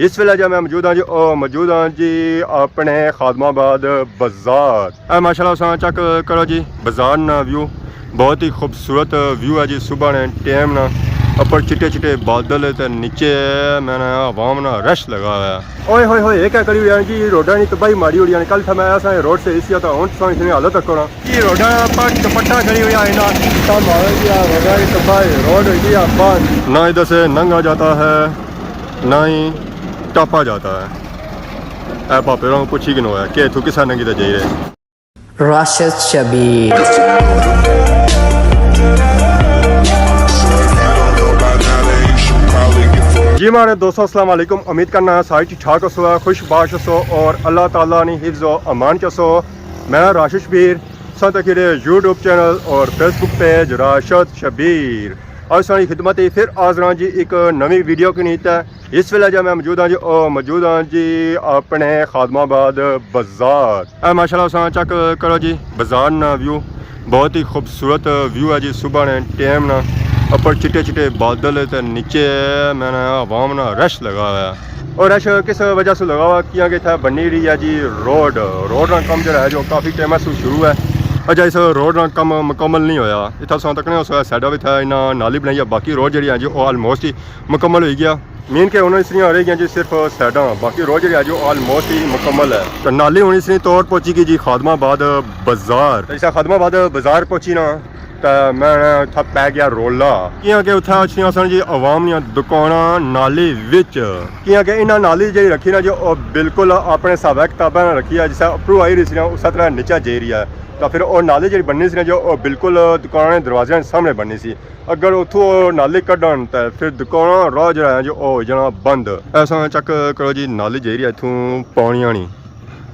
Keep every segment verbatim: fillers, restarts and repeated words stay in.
اس ویلے جا میں موجود ہاں جی، او موجود ہاں جی اپنے خادم آباد بازار۔ اے ماشاءاللہ تساں چیک کرو جی بازار نا ویو، بہت ہی خوبصورت ویو ہے جی۔ صبح نے ٹائم نا اپر چٹے چٹے بادل تے نیچے میں نا عوام نا رش لگا ہوا ہے۔ اوئے ہوئے ہوئے، اے کیا کری ہوئی ہے جی؟ روڈاں نی تباہی ماری ہوئی ہے۔ کل تھا میں ایسا روڈ سے اسی تو ہن تساں اس نے حالت تک کرا جی۔ روڈاں پر دوپٹہ کری ہوئی ہے نا، تب مارا جی آ روڈاں نی تباہی، روڈ ہوئی گئی ہے بند۔ نہ ادھر سے لنگھا جاتا ہے، نہ ہی ٹاپا جاتا ہے۔ اے پاپے راں پوچھی کنو ہے کہ اتھوں کسا لنگھی تے جائی رہے۔ راشد شبیر۔ جی ماڑے دوستو، السلام علیکم۔ امید کرنا سارے ٹھیک ٹھاک ہسو، خوش باش ہسو اور اللہ تعالیٰ نی حفظ و امان چ ہسو۔ میں راشد شبیر، ساتھ اکھیرے یوٹیوب چینل اور فیس بک پیج راشد شبیر۔ اج ساری خدمت ہی پھر حاضر ہاں جی ایک نویں ویڈیو کنی تے۔ اس ویلے جا میں موجود ہاں جی، او موجود ہاں جی اپنے خادم آباد بازار۔ اے ماشاءاللہ تساں چیک کرو جی بازار نا ویو، بہت ہی خوبصورت ویو ہے جی۔ صبح نے ٹائم نا اپر چٹے چٹے بادل تے نیچے میں نا عوام نا رش لگا ہوا ہے۔ اور رش کس وجہ سے لگا ہوا؟ کیونکہ اتھا بنی رہی ہے جی روڈ۔ روڈ نا کم جڑا ہے جو کافی ٹائم سے شروع ہے، اجے اس روڈ نا کم مکمل نہیں ہویا۔ اتھا تساں تکنے ہو سائیڈ وچ اتھا انہاں نالی بنائی ہے، باقی روڈ جڑی ہے جی او آلموسٹ ہی مکمل ہوئی گیا۔ مین کہ ہن اس نیاں رہ گیاں جی صرف سائیڈاں، باقی روڈ جڑی ہے جی او آلموسٹ ہی مکمل ہے۔ تے نالی ہن اس نی توڑ پہنچی گئی جی خادم آباد بازار۔ تے اس خادم آباد بازار پہنچی نا، تے میں اتھا پے گیا رولا۔ کیاں کہ اتھا اچھیاں سن جی عوام نیاں دکاناں نالی وچ۔ کیاں کہ انہاں نالی جڑی رکھی نا جی او بالکل اپنے حساب کتاباں نال رکھی ہے، جس طرح اپروں آئی رہی سی نا اس طرح نیچے جائی رہی ہے۔ تے پھر او نالی جڑی بننی سی نا جی او بالکل دکاناں نے دروازے نے سامنے بننی سی۔ اگر اتھوں او نالی کڈن تے پھر دکاناں راہ جڑا ہے جو او ہوئی جانا بند۔ ایسا چیک کرو جی، نالی جائی رہی ہے اتھوں پانی آنی،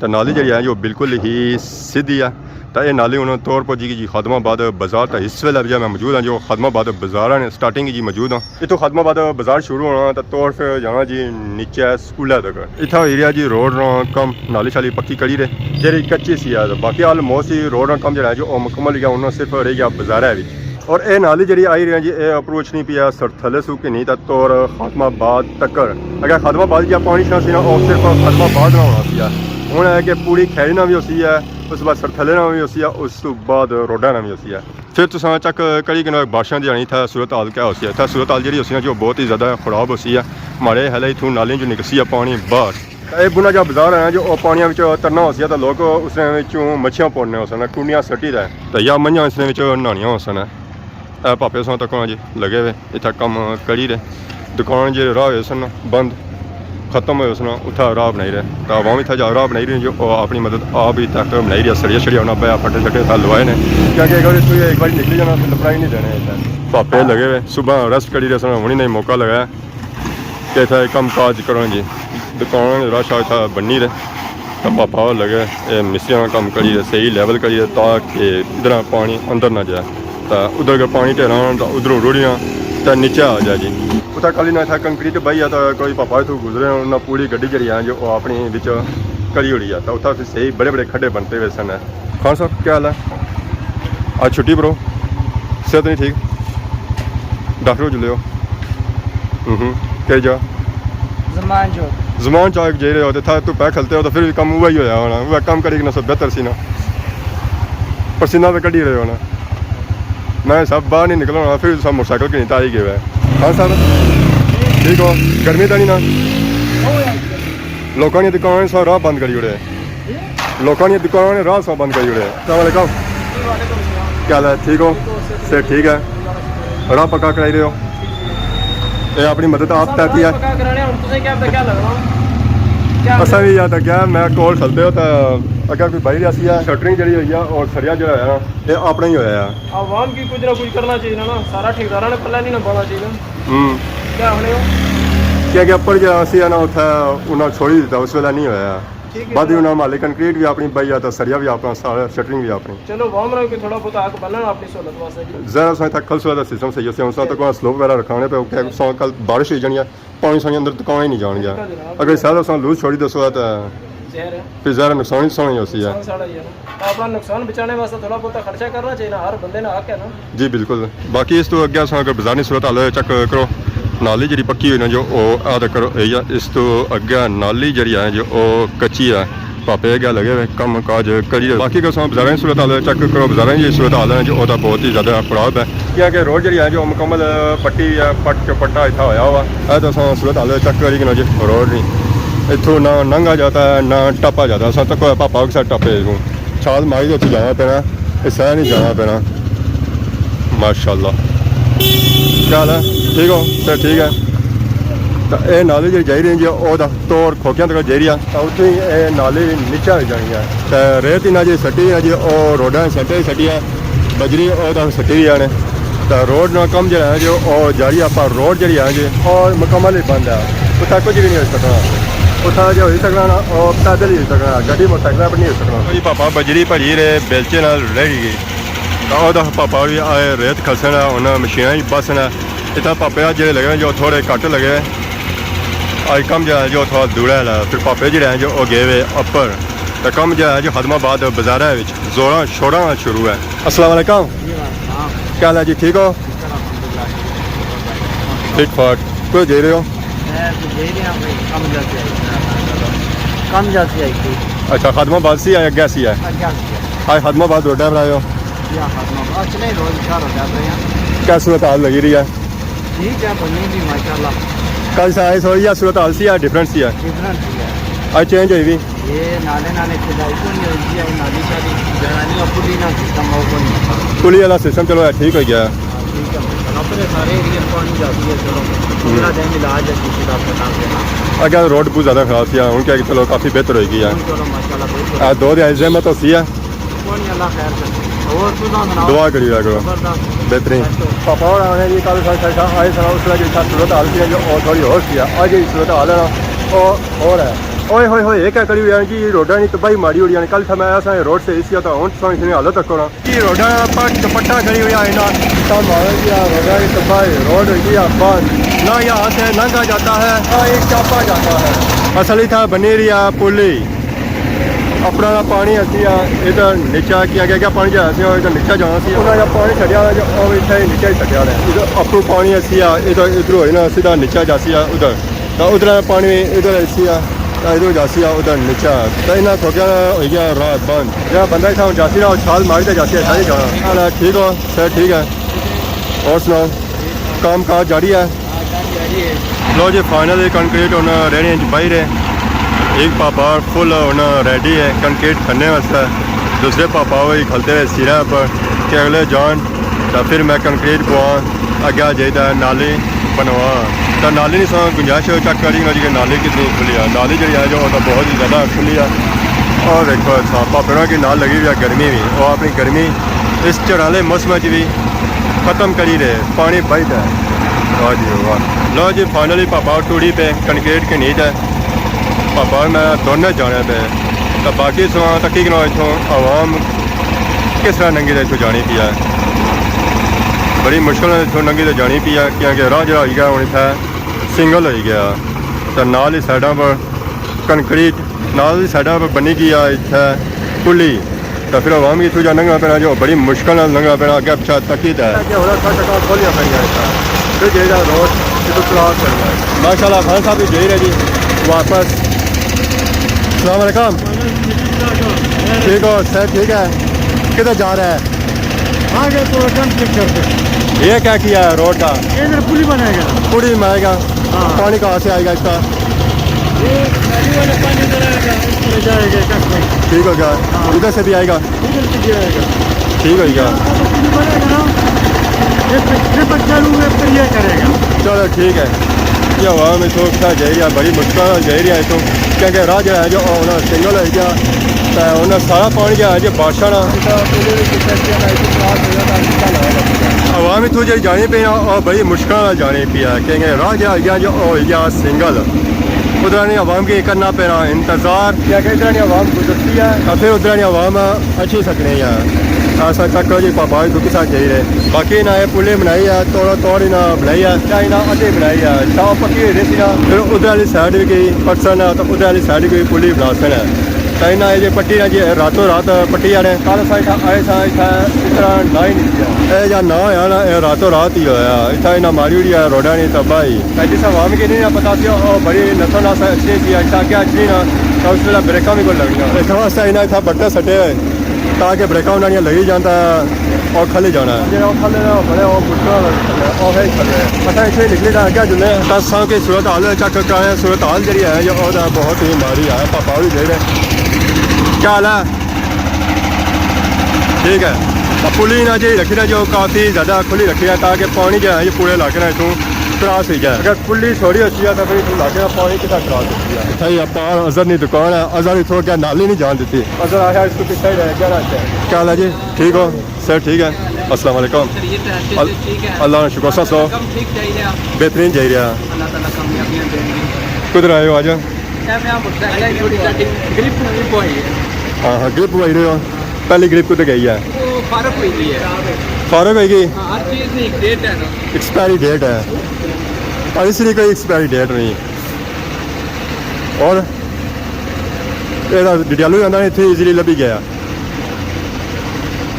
تے نالی جڑی ہے جو بالکل ہی سیدھی ہے۔ تے اے نالی ہن توڑ پہنچی گئی جی خادم آباد بازار۔ تے اس ویلے جا میں موجود ہاں جو خادم آباد بازار نے سٹارٹنگ جی موجود ہاں۔ اتھوں خادم آباد بازار شروع ہونا تے توڑ پھر جانا جی نیچے سکولے تک۔ اتھا ہوئی رہیا جی روڈ نا کم، نالی شالی پکی کری رہے، جیڑی کچی سی ہے، باقی آلموسٹ ہی روڈ نا کم جڑا ہے جو او مکمل ہوئی گیا، ہن صرف رہ گیا بازارے وچ۔ اور اے نالی جڑی آئی رہی ہے جی، اے اپروچ نہیں پیا سرتھلے سو کہ نہیں تا توڑ خادم آباد تکر۔ اگر خادم آباد جا پانی شاہ سی نا، او صرف خادم آباد نہ ہونا سی ہے۔ ہن ہے کہ پوری کھیری نہ بھی ہوسی ہے، اس بعد سرتھلے نہ بھی ہوسی ہے، اس تو بعد روڈا نہ بھی ہوسی ہے۔ پھر تساں چیک کری کنو بارشاں دی آنی تھا صورت حال کیا ہوسی ہے۔ تھا صورت حال جڑی ہوسی نا جو بہت ہی زیادہ خراب ہوسی ہے۔ ماڑے حالے اتھوں نالیاں جو نکسی ہے پانی باہر۔ اے بنا جا بازار ہے جو او پانیاں وچ ترنا ہوسی ہے تے لوگ اس نے وچوں مچھیاں پوڑنے ہوسن، کنڈیاں سٹی دے۔ تے یا منجھاں اس نے وچ نہانیاں ہوسن۔ اے پاپے ساں تک جی لگے ہوئے، اتھا کم کری رہے۔ دکان جے راہ ہوئے سن بند، ختم ہوئے سن، اتھا راہ بنائی رہے۔ تے عوام اتھا جا راہ بنائی رہی جو او اپنی مدد آپ ہی تک بنائی رہی ہے، سڑیاں شڑیاں انہاں پیا پٹے شٹے اتھا لوائے نے۔ کیونکہ اگر اتھوں ایک باری نکلی جانا تے لبنا ہی نہیں دینے اتھا۔ پاپے لگے ہوئے، صبح ریسٹ کری رہے سن، ہونی نہیں موقع لگا ہے کہ اتھا کم کاج کرن جی۔ دکان رش اتھا بنی رہے۔ تے پاپا ہور لگے، اے مستریاں نا کم کری رہے، صحیح لیول کری رہے تاکہ ادھر پانی اندر نہ جائے۔ تے ادھر اگر پانی ڈھیرا ہونا تے ادھروں رڑیاں تے نیچے آ جائے جی۔ اتھا کل انہاں اتھا کنکریٹ بائی آ تے کوئی پاپا اتھوں گزرے، انہاں پوری گڈی جڑی ہے جو او اپنی وچ کری ہوئی ہے۔ تے اتھا پھر صحیح بڑے بڑے کھڈے بنتے ہوئے سن۔ خان صاحب، کیا حال ہے؟ آج چھٹی برو؟ صحت نہیں ٹھیک؟ ڈاکٹر کو جلے ہو؟ ہوں ہوں۔ کہڑی جا؟ زمان چوک۔ زمان چوک جائی رہے ہو تے تھا تو پہ کھلتے ہو تو پھر بھی کم ہوا ہی ہویا ہونا۔ وہ کم کری کہ نہ سب بہتر سی نا۔ پسینہ تو کڈی رہے ہونا۔ میں سب باہر نہیں نکلنا ہونا، پھر سب موٹر سائیکل کے نیتا ہی گئے ہوئے۔ ہاں سر، ٹھیک ہو؟ گرمی تو نہیں نا؟ لوکاں نے دکان سا راہ بند کری اڑے۔ لوکاں نے دکان نے راہ سا بند کری اڑے۔ السلام علیکم۔ کیا حال ہے؟ ٹھیک ہو؟ صحت ٹھیک ہے؟ راہ پکا کرائی رہے ہو؟ اے اپنی مدد آپ تحتی ہے۔ پکا کرانے ہن تسیں کیا پتہ کیا لگنا؟ کیا اساں بھی یاد کیا، میں کول کھلتے ہو تے اگر کوئی بھائی ریاسی ہے، شٹرنگ جڑی ہوئی ہے اور سریا جڑا ہویا نا، اے اپنا ہی ہویا ہے۔ عوام کی کچھ نہ کچھ کرنا چاہیے نا، سارا ٹھیکیداراں نے پلہ نہیں نہ پانا چاہیے۔ ہوں۔ کیا آخنے ہو؟ کیا کہ اپر جڑا سی ہے نا، اتھا انہاں چھوڑی دیتا، اس ویلے نہیں ہویا۔ ٹھیک ہے۔ بعد ہی انہاں مالک کنکریٹ بھی اپنی پائی آ تے سریا بھی اپنا، سارا شٹرنگ بھی اپنی۔ چلو، عوام نے کوئی تھوڑا بہت حق بننا اپنی سہولت واسطے جی۔ ظاہر ہے، اتھا کھل سویدا سسٹم صحیح ہے، اس طرح تو کوئی سلوپ وغیرہ رکھانے پہ، کہ اس طرح کل بارش ہوئی جانی ہے، پانی سانی اندر دکان ہی نہیں جان گیا۔ ٹھیک ہے جناب۔ اگر سارا اس طرح لوز چھوڑی دسو تو ظاہر ہے۔ پھر ظاہر ہے نقصان ہی سونا ہی ہوسی ہے۔ نقصان ساڑا ہی ہے نا۔ اپنا نقصان بچانے واسطے تھوڑا بہت خرچہ کرنا چاہیے نا، ہر بندے نے حق ہے نا۔ جی بالکل۔ باقی اس تو اگے اساں اگر بازار نی صورت حال چیک کرو، نالی جڑی پکی ہوئی نا جو او آ تک ہوئی ہے، اس تو اگے نالی جڑی ہے جو او کچی ہے۔ پاپے اگے لگے ہوئے کم کاج کری رہے۔ باقی کو ساں بازاراں دی صورت حال چیک کرو، بازاراں دی صورت حال ہے جو او تاں بہت ہی زیادہ خراب ہے، کیونکہ روڈ جڑی ہے جو مکمل پٹی ہے، پٹ چوپٹا اتھا ہویا ہوا ہے۔ تو ساں صورت حال چیک کری کنا جی، روڈ نہیں، اتھوں نہ ننگا جاتا ہے نہ ٹپا جاتا ہے۔ ساں تک پاپا کے ساتھ ٹپے ہوں۔ چھال ماری تے اتھے جانا پینا، اس طرح نہیں جانا پینا۔ ماشاءاللہ۔ کیا حال ہے؟ ٹھیک ہو؟ سر ٹھیک ہے۔ تو اے نالی جڑی جائی رہی ہے، او دا توڑ کھوکیاں تک جائی رہی ہے۔ تو اتھے اے نالی نیچے آئی جانی ہے۔ تو ریت انہاں جی سٹی ہے جی، او روڈاں سینٹر سٹی ہے، بجری او دا سٹی ہے نے۔ تو روڈ نا کم جڑا ہے جو او جاری ہے، پر روڈ جڑی ہے جی، او مکمل ہی بند ہے۔ اتھا کچھ بھی نہیں ہو سکنا۔ اتھا جو ہوئی سکنا نا، او پیدل ہی ہوئی سکنا، گڈی موٹر سائیکل پر نہیں ہو سکنا۔ جی پاپا بجری بھری رہے، بیلچے نال رہ گئی۔ تو او دا پاپا بھی آئے ریت کھسنا، انہاں مشیناں ہی بسنا۔ اتھا پاپے آ جڑے لگے جو تھوڑے گھٹ لگے۔ آج کم جڑا ہے جو تھوڑا دوڑا ہے، پھر پاپے جڑے ہیں جو او گئے ہوئے اپر۔ تو کم جڑا ہے جو خادم آباد بازارہ وچ زوراں شوراں شروع ہے۔ السلام علیکم۔ جی وعلیکم السلام۔ کیا حال ہے جی، ٹھیک ہو؟ شکر الحمدللہ، ٹھیک ہو؟ فٹ فاٹ۔ کدھر جائی رہے ہو؟ میں تو جائی رہا بھائی، کم جاتے آئی۔ کم جاتے آئی تھی۔ اچھا، خادم آباد سی آئے، اگے سی آئے؟ اگے سی آئے۔ آج خادم آباد روڈ پر آئے ہو؟ یا خادم آباد، اچھا نہیں، روڈ شہر ہو جاتے ہیں۔ کیا صورت حال لگی رہی ہے؟ ٹھیک ہے، بنی بھی ماشاءاللہ۔ کل سے آئے سو یا صورت حال سی یا ڈفرنٹ سی ہے؟ ڈفرنٹ سی ہے۔ آج چینج ہوئی بھی؟ یہ نالے نالے کھدائی کونی ہوئی جی، اور نالی شالی جنانی اپلی نہ سسٹم ہو کونی ہوتا۔ پلی والا سسٹم چلو ہے، ٹھیک ہو گیا۔ ہاں، ٹھیک ہے ماشاءاللہ۔ اپنے سارے ایریا پانی جاتی ہے، چلو۔ ہوں۔ اگلا ٹائم علاج ہے کسی کا پتا دینا۔ اگے روڈ بہت زیادہ خراب سی، ہن کیا کہ چلو کافی بہتر ہوئی گئی ہے۔ ہوں، چلو ماشاءاللہ بہتر۔ آ دو دے زحمت ہوتی ہے۔ کونی، اللہ خیر کرے۔ اور تساں سناؤ؟ دعا کری رہا کرو۔ زبردست۔ بہترین۔ بیٹھو۔ پاپا اور آنے جی کل سن سن آئے سن، اس وقت جی صورت حال سی ہے جو اور تھوڑی اور سی ہے۔ آج یہ صورت حال ہے نا، او اور ہے۔ اوئے ہوئے ہوئے، یہ کیا کری ہوئی ہے جی، روڈاں نی تباہی ماری ہوئی ہے۔ کل تھا میں ایسا روڈ سے اسی آتا ہوں، سن سن حالت تک ہونا۔ جی روڈاں پر دوپٹہ کھڑی ہوئی ہے نا، تب مارا جی آ روڈاں نی تباہی، روڈ ہوئی ہے بند۔ نہ یہاں سے لنگھا جاتا ہے، نہ یہ چاپا جاتا ہے۔ اصل ہی تھا بنی رہی ہے پلی۔ اپنا پانی اسی آ، ادھر نیچا کیا گیا، کیا پانی جانا سی، ادھر نیچا جانا سی۔ انہاں جا پانی چھڈیا ہوا جو او اتھے ہی نیچے ہی چھڈیا ہوا ہے۔ ادھر اپروں پانی اسی آ، ادھر، ادھر ہوئی نا سیدھا نیچا جاسی آ ادھر۔ تو ادھر پانی ادھر اسی آ، تو ادھر جاسی آ ادھر نیچا۔ تو انہاں کھوکیا ہوئی گیا راہ بند۔ جڑا بندہ اتھا ہن جاسی راہ چھال ماری تے جاسی آ، ساری جانا۔ حال ہے، ٹھیک ہو؟ صحت ٹھیک ہے؟ اور سناؤ؟ کام کاج جاری ہے؟ لو جی، فائنل کنکریٹ ہن رہڑیاں چ باہر ہے۔ ایک پاپا فل ہن ریڈی ہے کنکریٹ کھننے واسطے، دوسرے پاپا وہی کھلتے ہوئے سرا پر کہ اگلے جان، تو پھر میں کنکریٹ پواں، اگے جائی تے نالی بنواں۔ تو نالی نی سو گنجائش چیک کری نا جی کہ نالی کتنی کھلی ہے۔ نالی جڑی ہے جو وہ تو بہت ہی زیادہ کھلی ہے۔ اور دیکھو اچھا، پاپے نا کی نال لگی ہوئی ہے گرمی بھی، وہ اپنی گرمی اس جھڑاں آلے موسم چ بھی ختم کری رہے، پانی بہت ہے۔ واہ جی واہ۔ لو جی، فائنلی پاپا ٹوڑی پہ کنکریٹ کے نیچ ہے۔ پاپا میں دونے جانے پہ۔ تو باقی سواں تکی کنو اتھوں عوام کس طرح ننگی دے اتھوں جانی پیا ہے۔ بڑی مشکل نال اتھوں ننگی دے جانی پیا ہے، کیونکہ راہ جڑا ہوئی گیا ہن اتھے سنگل ہوئی گیا۔ تو نال ہی سائیڈاں پر کنکریٹ نال دی سائیڈاں پر بنی گئی آ اتھے پلی، تاں پھر عوام کی اتھوں جا لنگھنا پینا جو بڑی مشکل نال لنگھنا پینا، اگے پچھے تکی تے۔ اگے ہن اساں ٹکا کھولیا پئی آ اتھا۔ پھر جیڑا روڈ اتھوں کراس کرنا ہے۔ ماشاءاللہ خان صاحب بھی جائی رہے جی واپس۔ السلام علیکم۔ ٹھیک ہو؟ صحت ٹھیک ہے؟ کدھر جا رہا ہے؟ آگے تو ڈن چیک کرتے ہیں۔ یہ کیا کیا ہے روڈ کا؟ ادھر پلی بنائے گا۔ پلی بنائے گا۔ ہاں۔ پانی کہاں سے آئے گا اس کا؟ یہ نالی والا پانی ادھر آئے گا، اس طرح جائے گا، کٹ میں۔ ٹھیک ہو گیا۔ ہاں۔ ادھر سے بھی آئے گا؟ ادھر سے بھی آئے گا۔ ٹھیک ہو گیا۔ اب پلی بنے گا نا، یہ پچھلے بچہ لوں گے، پھر یہ کرے گا۔ چلو ٹھیک ہے۔ یہ عوام اتھوں کیا جائی رہی ہے، بڑی مشکل نال جائی رہی ہے اتھوں، کیونکہ راہ جڑا ہے جو انہاں سنگل ہوئی گیا، تے انہاں سارا پانی جڑا ہے جو بارشاں نا عوام اتھوں جڑی جانی پئی نا، او بڑی مشکل نال جانی پئی ہے، کیونکہ راہ جڑا ہوئی گیا جو او ہوئی گیا سنگل۔ ادھر نی عوام کی کرنا پینا انتظار، کیونکہ ادھر نی عوام گزرتی ہے، تے پھر ادھر نی عوام اچھی سکنے ہیں۔ ایسا چیک کرو جی، پاپا اتھوں کسا جائی رہے۔ باقی انہاں اے پلی بنائی ہے، توڑا توڑ انہاں بنائی ہے، یا انہاں ادھی بنائی ہے، شاہ پکی ہوئی سی نا، پھر ادھر والی سائیڈ بھی کوئی پٹسن ہے، تو ادھر والی سائیڈ بھی کوئی پلی بناسن ہے۔ تاں انہاں اے جے پٹی نا جے راتوں رات پٹی آنے۔ کل اساں اتھا آئے ساں، اتھا اس طرح نہ ہی نہیں کیا۔ اے جا نہ ہویا نا، اے راتوں رات ہی ہویا۔ اتھا انہاں ماری اڑیا روڈاں نی تباہی۔ تاں جس عوام کی نہیں نا پتہ سی، او بڑی نسو نس اچھنی سی، اتھا اگے اچھنی نا، تاں اس ویلے بریکاں وی کوئی لگنیاں۔ اس واسطے انہاں اتھا بٹے سٹے ہوئے، تاکہ بریکاں انہاں نیاں لگی جان تاں او کھلی جانا ہے۔ جیڑا او کھلے نا، بڑے او مشکل نال کھلے، او ہے ہی کھلے۔ اساں اتھے نکلی تاں اگے جلنے آں۔ تاں اساں کی صورت حال چیک کرانے آں، صورت حال جیڑی ہے جو او تاں بہت ہی ماڑی ہے، پاپا ہوری جیڑے کیا حال ہے؟ ٹھیک ہے۔ تاں پلی نا جی رکھی نا جو کافی زیادہ کھلی رکھی ہے تاکہ پانی جو ہے یہ پورے علاقے نا اتھوں کراس ہوئی جائے۔ اگر پلی چھوڑی ہوتی ہے تو پھر اتھوں علاقے نا پانی کتنا کراس ہوتی ہے۔ اتھا ہی اپار اظہر نی دکان ہے، اظہر اتھوں اگے نالی نہیں جان دیتی۔ اظہر آخیا اس کو پچھے ہی رہ گیا نا۔ کیا حال ہے جی؟ ٹھیک ہو؟ سر ٹھیک ہے؟ السلام علیکم۔ خیریت ہے، اچھے ال-، سے ٹھیک ہے۔ اللہ کا شکر، سر سناؤ۔ کم ٹھیک جائی رہا۔ بہترین جائی رہا۔ اللہ تعالیٰ کامیابیاں دے۔ کدھر آئے ہو آج؟ اے میں موٹر سائیکل تھوڑی سیٹنگ، گرپ وی پوائی ہے۔ ہاں ہاں، گرپ پوائی رہے ہو۔ پہلی گرپ کدھر گئی ہے؟ وہ فارغ ہوئی گئی ہے۔ فارغ ہوئی گئی؟ ہاں، ہر چیز دی ایک ڈیٹ ہے نا۔ ایکسپائری ڈیٹ ہے۔ اور اس کی کوئی ایکسپائری ڈیٹ نہیں۔ اور اے تاں ڈڈیالو جاندا ہے، اتھے ایزیلی لبھی گیا۔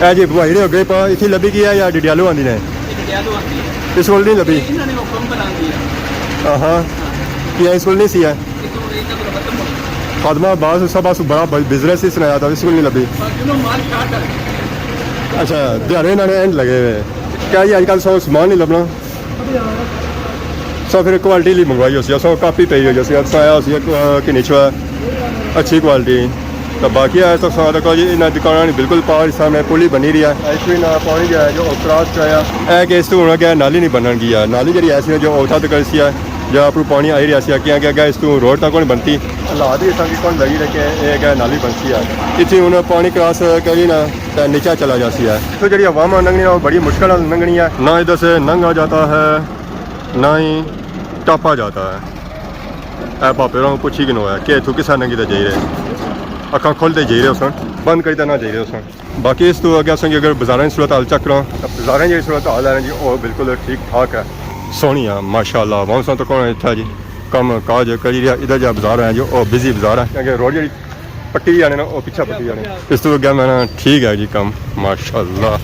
اے جی پوائی رہے ہو گرپ، اتھے لبھی گیا یا ڈڈیالو آندی نے؟ یہ ڈڈیالو آندی ہے۔ اس کول نہیں لبھی؟ انہاں نے حکم بنا دیا۔ ہاں ہاں۔ کیا اس کول نہیں سی ہے؟ یہ تو ایک ختم ہو گیا۔ خادمہ عباس صاحب اس بڑا بزنس ہی سنایا تھا، اس کول نہیں لبھی۔ بس جنہوں مال شارٹ ہے۔ اچھا، دیہاڑے انہاں نے اینڈ لگے ہوئے۔ کیا جی اج کل سو سامان نہیں لبنا؟ سو پھر کوالٹی لی منگوائی ہوسی، سو کاپی پئی ہوئی ہوسی، سو آیا ہوسی کہ نیچو ہے اچھی کوالٹی۔ تو باقی ہے تو سو دیکھو جی، انہاں دکاناں نی بالکل پار سامنے پل ہی بنی رہی ہے۔ ایکچولی نہ پانی جو ہے جو کراس چایا۔ اے کہ اس تو ہن اگے نالی نہیں بنن گیا، نالی جڑی ایسی ہے جو اتھا تک سی ہے، جو اپروں پانی آئی رہیا سی، کیاں کہ اگے اس تو روڈ تک نہیں بنتی۔ حالات ہی اساں کی کون لگی رہے کہ اے اگے نالی بنسی ہے۔ اتھی ہن پانی کراس کری نا تے نیچا چلا جاسی ہے۔ تو جڑی عوام لنگنی ہے، وہ بڑی مشکل نال لنگنی ہے۔ نہ ادھر سے لنگا جاتا ہے، نہ ہی ٹاپا جاتا ہے۔ اے پاپے ہوراں پوچھی کنو ہے کہ اتھوں کسا لنگی تے جائی رہے۔ اکھاں کھول تے جائی رہے ہوسن، بند کری تے نہ جائی رہے ہوسن۔ باقی اس تو اگے اساں کی اگر بازاراں نی صورت حال چیک کراں، تاں بازاراں نی صورت حال ہے جی، او بالکل ٹھیک ٹھاک ہے۔ سوہنی ہے، ماشاءاللہ۔ عوام ساں تو کون اتھا جی کم کاج کری رہیا۔ ادھر جا بازار ہے جو او بزی بازار ہے، کیونکہ روڈ جڑی پٹی جانے نا، او پچھا پٹی جانے۔ اس تو اگے میں نا ٹھیک ہے جی کم، ماشاءاللہ۔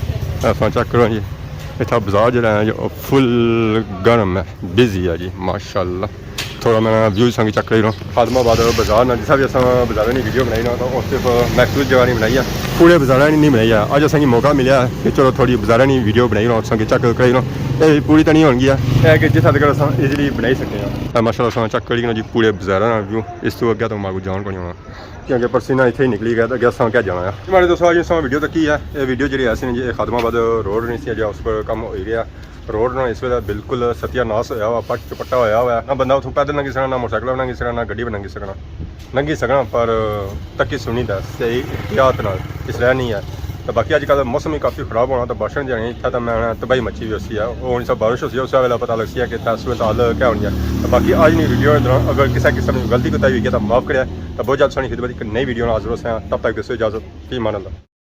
اساں چیک کرو جی، اتھا بازار جڑا ہے جو او فل گرم ہے، بزی ہے جی، ماشاءاللہ۔ تھوڑا میں ویو سنگ چیک کری رہا۔ خادم آباد بازار نا، جسا بھی اساں بازاراں نی ویڈیو بنائی نا، تو او صرف محدود جگہ نہیں بنائی ہے، پورے بازاراں نی نہیں بنائی ہے۔ اج اساں کی موقع ملیا ہے کہ چلو تھوڑی بازاراں نی ویڈیو بنائی رہا، اساں کی چیک کرائی رہا۔ اے پوری تو نہیں ہونگی ہے، اے کہ جتھا تک اساں ایزیلی بنائی سکتے ہیں۔ اے ماشاءاللہ اساں چیک کری نا جی پورے بازاراں نا ویو، اس تو اگے تو ماگو جان کو نہیں ہونا۔ کیونکہ پرسینہ اتھے ہی نکلی گیا، تو اگے اساں کیا جانا ہے۔ ہمارے دوستو، اج اساں ویڈیو تکی ہے۔ اے ویڈیو جڑی ہے سی جی، اے خادم آباد روڈ نہیں سی جی، اس پر کم ہوئی رہیا۔ روڈ نا اس ویلے بالکل ستیہ ناس ہویا ہوا، پٹ چپٹا ہویا ہوا ہے۔ نہ بندہ اتھوں پیدل لنگھی سکنا، نہ موٹر سائیکل پر لنگھی سکنا، نہ گڈی پر لنگھی سکنا۔ لنگھی سکنا، پر تکی سنی دا صحیح احتیاط نال اس طرح نہیں ہے۔ تو باقی اج کل موسم ہی کافی خراب ہونا، تو بارشاں جیہڑیاں اتھا تو میں تباہی مچی ہوئی ہوسی ہے۔ او ہن سب بارش ہوسی ہے، اس ویلے پتہ لگسی ہے کہ اتھا صورت حال کیا ہونی ہے۔ تو باقی اج نی ویڈیو دوران اگر کسے قسم نی غلطی کوتاہی ہوئی گئی تو معاف کرے۔ تو بہت جلد سانی خدمت اک نئی ویڈیو نال حاضر ہوساں۔ تب تک دیسو اجازت، فی امان اللہ۔